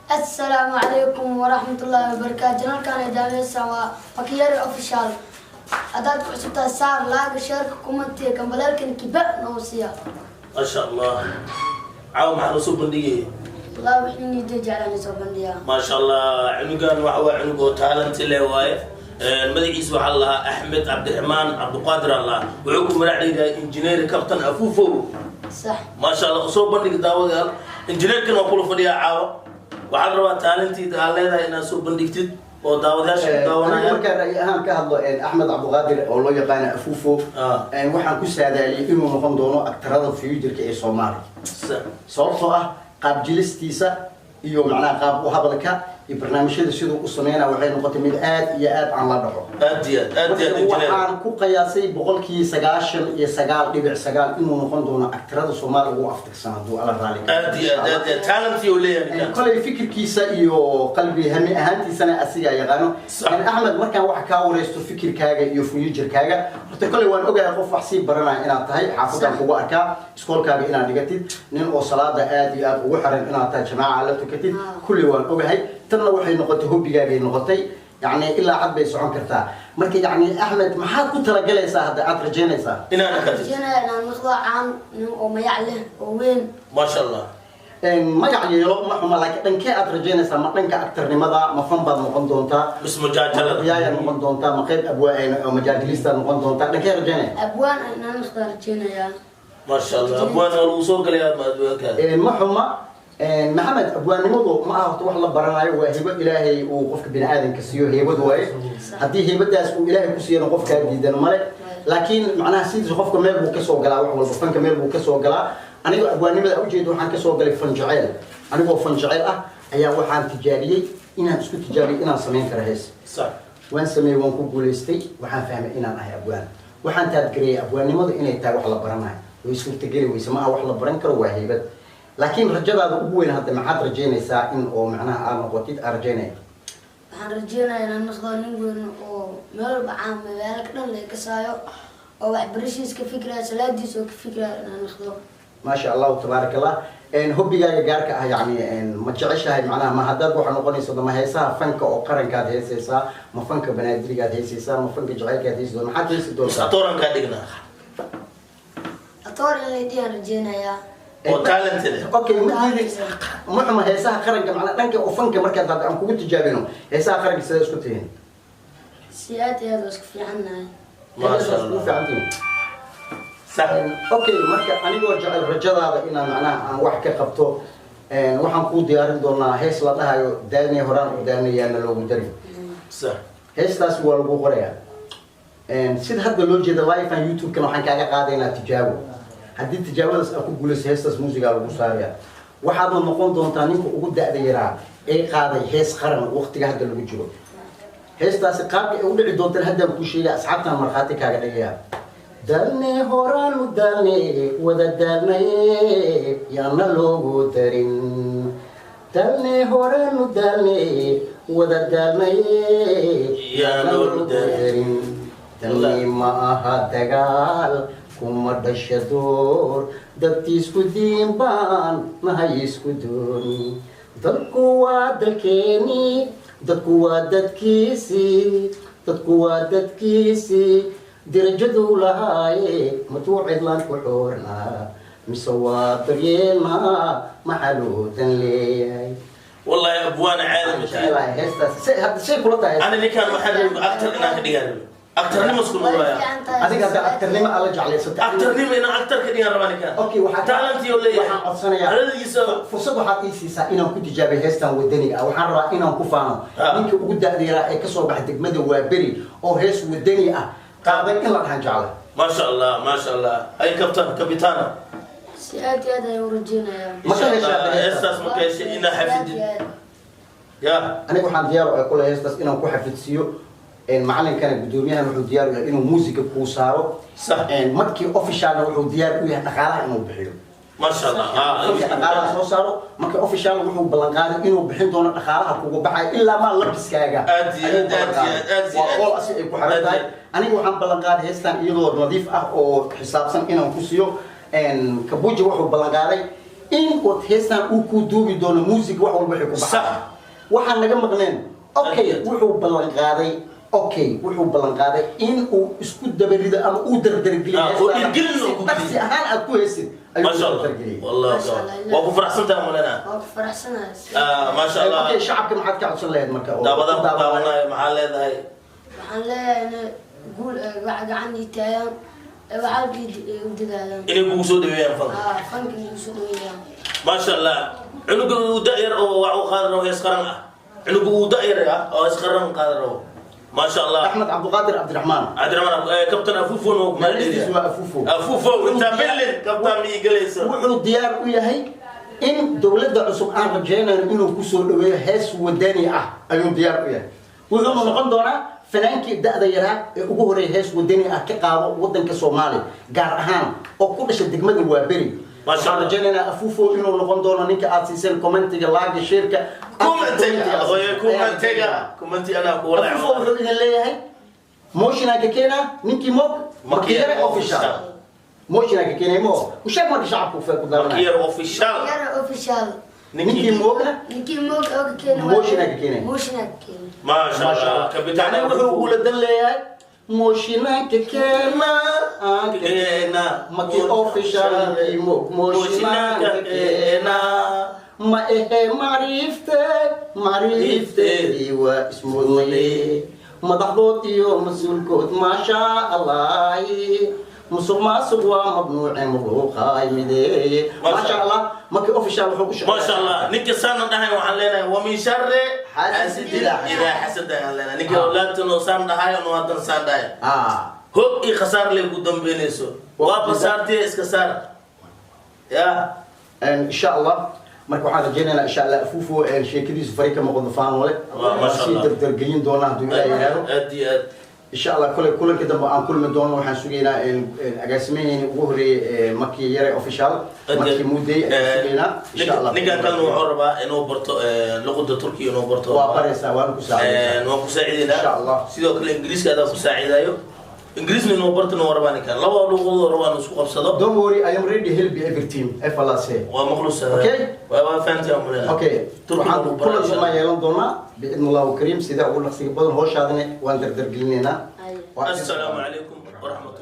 Assalaamu calaykum waraxmatullaahi wabarakaatu. Channelkan ay daaweysaan waa Makiyari Official. Haddaad ku cusubtahay, saar like-ga, share-ka, comment-iga, gambaleelkan kiba noo siiya. Maasha Allah, caawa maxaa noo soo bandhigaya? Wallahi, wixii niida jeclaan soo bandhiyaa. Maasha Allah, cunugan waxa waa cunug oo talent leh waaye. Magaciisa waxaa la lahaa Axmed Cabdiraxmaan Cabdiqaadir Allah. Wuxuu ku magac dheeyahay Engineer Captain Afuufow. Sax. Maasha Allah, usoo bandhig daawadayaal. Injineerkan waa kula fadhiyaa caawa. Waxaa la rabaa talentiida aad leedahay inaad soo bandhigtid oo daawadayaasha ku Anigu daawanayaan. Markaan ra'yi ahaan ka hadlo, Axmed Cabdiqaadir oo loo yaqaano Afuufo, waxaan ku saadaaliyey inuu noqon doono actorada futureka ee Soomaaliya, sababtoo ah qaab jilistiisa iyo macnaha qaab u hadalka iyo barnaamijyada siduu u sameynaya waxay noqotay mid aad iyo aad aan la dhaco. Aad iyo aad, aad iyo aad, Marka injineer. waxaan ku qiyaasay 99.99% inuu noqon doono actorada Soomaaliya ugu aftirsan, hadduu Alla raali ka Aad iyo aad, aad iyo aad, talentii uu leeyahay ninkan. Kolay fikirkiisa iyo qalbi hami ahaantiisana asigaa yaqaano. Axmed, markaan wax kaa wareysto fikirkaaga iyo future-kaaga, horta kolay waan ogahay qof wax sii baranaya inaad tahay. Xaafadaan kugu arkaa iskoolkaaga inaad dhigatid, nin oo salaada aad iyo aad ugu xiran inaad tahay, jamaaca la tukatid. Kulli waan ogahay. Tanna waxay noqotay hobbygaagay noqotay, yacni ilaa cad bay socon kartaa. Marka yacni, Axmed, maxaad ku talagalaysaa hadda aad rajaynaysaa? Inaad naqatid. Rajaynaya inaan noqdo caan, nin oo magac leh oo weyn. Maasha Allah. Magac yeelo ma xuma, laakiin dhankee aad rajaynaysaa? Ma dhanka actornimada, ma fan baad noqon doontaa? Bis mujaajalada. Yaayaa noqon doontaa? Ma qayb abwaa oo majaajilistaad noqon doontaa? Dhankee rajaynaya? Abwaan inaan noqdo rajaynayaa. Maasha Allah, abwaan waa lagu soo galayaa abwaankaada. Ma xuma, Maxamed. Abwaannimadu ma aha horta wax la baranayo, waa hibo Ilaahay uu qofka bini aadamka siiyo. Heybad waaye. Haddii heybadaas uu Ilaahay ku siiyana, qofkaa diidan male. Laakiin macnaha sidiisa qofka meel buu kasoo galaa, wax walba fanka meel buu kasoo galaa. Anigoo abwaannimada ujeeda, waxaan kasoo galay fan jeceyl. Anigoo fan jeceyl ah ayaa waxaan tijaabiyey inaan isku tijaabiyey inaan samayn karo hees. Waan sameeyey, waan ku guulaystay. Waxaan fahmay inaan ahay abwaan. Waxaan taadgareeyay abwaannimadu inay tahay wax la baranayo. Way suurtageli weyse. Ma aha wax la baran karo, waa heybad. Laakiin rajadaada ugu weyn hadda maxaad rajaynaysaa in oo macnaha aad noqotid aad rajaynaya? Waxaan rajeynayaa inaan noqdo nin weyn oo meel walba caan, magaalka dhan laga kasaayo, oo waxbarashiis ka fikiraya, salaadiis oo ka fikiraya inaan noqdo. Maasha Allahu, tabaaraka Allah. Hobbigaaga gaarka ah, yacni ma jeceshahay macnaha, ma haddaad waxa noqonayso, ma heesaha fanka oo qarankaad heesaysaa, ma fanka banaadirigaad heesaysaa, ma fanka jacaylkaad heesi doontaa, maxaad heesi doontaa? Atooran kaa dhignaa. Atoor in laydiyaan rajeynayaa. Oo talented. Okay, ma diidi, ma xuma heesaha qaranka. Macnaa dhanka oo fanka markaad hadda aan kugu tijaabino heesaha qaranka, sidaa isku tihiin? Si aad iyo aad waa isku fiicannahay. Maasha Isku Allah. fiican tihiin. Okay, marka anigoo jecel rajadaada inaan macnaha aan wax ka qabto, waxaan kuu diyaarin doonaa hees la dhahayo "Daalnay horaan u daalnay, yaana loogu darin". Heestaas waa lagu qorayaa. Sida hadda loo jeeda live and YouTube-kana waxaan kaaga qaadaynaa tijaabo. Haddii tijaabadaas aad ku guulayso, heestaas muusigaa lagu saaraya. Waxaadna noqon doontaa ninka ugu da'da yaraa ee qaaday hees qaran waqtiga hadda lagu jiro. Heestaasi qaabka ay u dhici doontaan haddaan kuu sheegaya, asxaabtaan markhaati kaaga dhigaya. Daalne horaan u daalne, wada daalnaye, yaana loogu darin. Daalne horaan u daalne, wada daalnaye, yaana loogu darin. Dani ma aha dagaal, kuma dhasha door. Dadkiisku diin baan nahay, isku dooni. Dalku waa dalkeeni, dadku waa dadkiisii, dadku waa dadkiisii. Dirajaduu lahaaye matuu cidlaan ku xoornaa, mise waa daryeelnaa? Maxaa loo dan leeyahay? Wallahi, abwaana caadi ma tahay. Heestaas hadda say kula tahay? Ana ninkaan waxaan rabay actor inaan ka dhigaan rabay, actornimo isku noqonaya. Adiga hadda actornimo alla jeclaysatay. Actornimo inaan actor ka dhigaan rabaa ninkaan. Okay, waxaa talent iyo leeyahay. Waxaan codsanayaa Hadalkiisa. fursad waxaad ii siisaa inaan ku tijaabiyo heestan wadaniga ah. Waxaan rabaa inaan ku faano ninka ugu da'da yaraa ee kasoo baxay degmada Waaberi oo hees wadani ah qaaday in la dhahan jecla. Maasha Allah, maasha Allah. Ay kabtan kabitaana. Si aad iyo aad ayaan u rajeynayaa. Ma ka heshaa Insha Allah, heestaas? Heestaas ma ka heshay inaa xafidid? Aad iyo aad. Ya. Aniga waxaan diyaar u ahay kule heestaas inaan ku xafidsiiyo. Macalinkana, guddoomiyahan, wuxuu diyaar u yahay inuu muusiga kuu saaro. Markii officialna wuxuu diyaar u yahay dhaqaalaha inuu bixiyo. Maasha Allah. Markii dhaqaalaha soo saaro, markii official wuxuu ballan qaaday inuu bixin doono dhaqaalaha kugu baxay ilaa maa labiskaaga. Aad iyo Ayuu aad, ballan aad qaaday. iyo aad, aad iyo Waa aad. qool asi ay ku xiran tahay. Aad iyo Aniga waxaan ballan qaaday heestan iyadoo nadiif ah oo xisaabsan inaan ku siiyo. Kabuji wuxuu ballan qaaday In uu heestan uu ku duubi doono, music wax walba waxay ku baxaan. Waxaan naga maqneen, okay, wuxuu ballan qaaday, okay, wuxuu ballan qaaday in uu isku dabarido ama uu dardargeliyo Ah, oo heestaada. dhiirgelin Si uu ku dhaqsi geliyo. ahaan aad ku heesid ayuu ما شاء الله. dardargeliyey. والله ما شاء الله. Waa ku faraxsantahay malena. Waa ku faraxsanahay. Ah, ما شاء الله. Okay, shacabka maxaad ka codsan lahayd marka oo daawadaan ku ku daawanaya? Daawanaayo maxaa leedahay? Waxaan leeyahay inay guul wax gacan ii taayaan, wax halkii u dadaalaan. Inay kugu soo dhaweeyaan fanka. Aa, fanka igu soo dhaweeyaan. ما شاء الله, cunuga uu da-yar oo wax uu qaadan rabo hees qaran ah, cunuga uu da-yar ah oo hees qaran qaadan rabo, ما شاء الله. Axmed Cabdiqaadir Cabdiraxmaan. Cabdiraxmaan Kabtan Afufon oo Magaciisa waa Afufo. Afufo inta bilin kabtan mi galayso. Wuxuu diyaar u yahay in dowladda cusub aan rajaynayno inuu kusoo dhaweeyo hees wadani ah ayuu diyaar u yahay. Wuxuuna noqon doonaa fanaankii da'da yaraa ee ugu horeeya hees wadani ah ka qaado wadanka Soomaaliya, gaar ahaan oo ku dhashay degmada Waaberi. Masha Waxaan Allah. rajaynaynaa Afufo inuu noqon doono ninka aad siiseen commentiga, like-ga, share-ka. Commentiga oye, commentiga, commenti anaa ku Afufo wuxuu idin leeyahay mooshinaa ka keenaa ninkii moog Makiyare Official. Mooshinaa ka keenay mo u sheeg marka shacabku fee ku daawanaya. Makiyar Official. Yara Official. Ninkii moogna Ninkii moog oo ka keenay. Mooshinaa ka keenay. Mooshinaa ka keenay. ما شاء الله kabitaan. Yani wuxuu ugula dan leeyahay mooshinaa ka keena, aan ka keena. Maki Official ninkii moog mooshinaa ka keena ma ehe macriifte, macriifteedii waa ismudnaye, madaxdood iyo mas-uulkood maasha Allahi, musuq maasuq waa mamnuuce, muqluuqaay mideeye. Maasha Allah, Maki Official wuxuu ku ما شاء الله, ninka saanan dhahay waxaan leenahay wa min sharri xaasidin xaasidin idaa xasada ayaan leenahay. Ninka awlaadtan oo saan dhahay oo haddan saan dhahay, hog iyo khasaar lay ku dambeynayso. Waa basaartiya iska saar ya. Insha Allah, marka waxaan rajaynaynaa insha Allah Afufo sheekadiisu fari kama qodo faanole. Waa, masha sii Allah. Dardargelin doonaa hadduu Ilaah yidhaahdo. Aad iyo aad. Insha Allah kole kulanka dambe aan kulmi doono waxaan sugaynaa agaasimaheyni ugu horeeyey, Maki Yare Official, Maki Mudey ayaan sugaynaa insha Allah. Ninkan kalena wuxuu rabaa inuu barto luqada Turkiya, inuu barto. Waa baraysaa, waana ku saacidaysaa. Waan ku saacidaynaa. Insha Allah. Sidoo kale Ingiriiska adaa ku saacidayo, Ingiriisna inuu bartona waa rabaa ninkan. Laba luqadood rabaa inuu isku qabsado. Don't worry, I am ready to help you every team if Allah say. Waa maqlus. Okay. Waa fahamtay aan maleyna. Okay. Turkiga Waxaan buu baraa kulan insha dambe Allah. yeelan doonaa biidn Allahu kariim sida ugu dhaqsiga badan. Howshaadana waan dardargelinaynaa. Ay. Assalaamu calaykum waraxmat.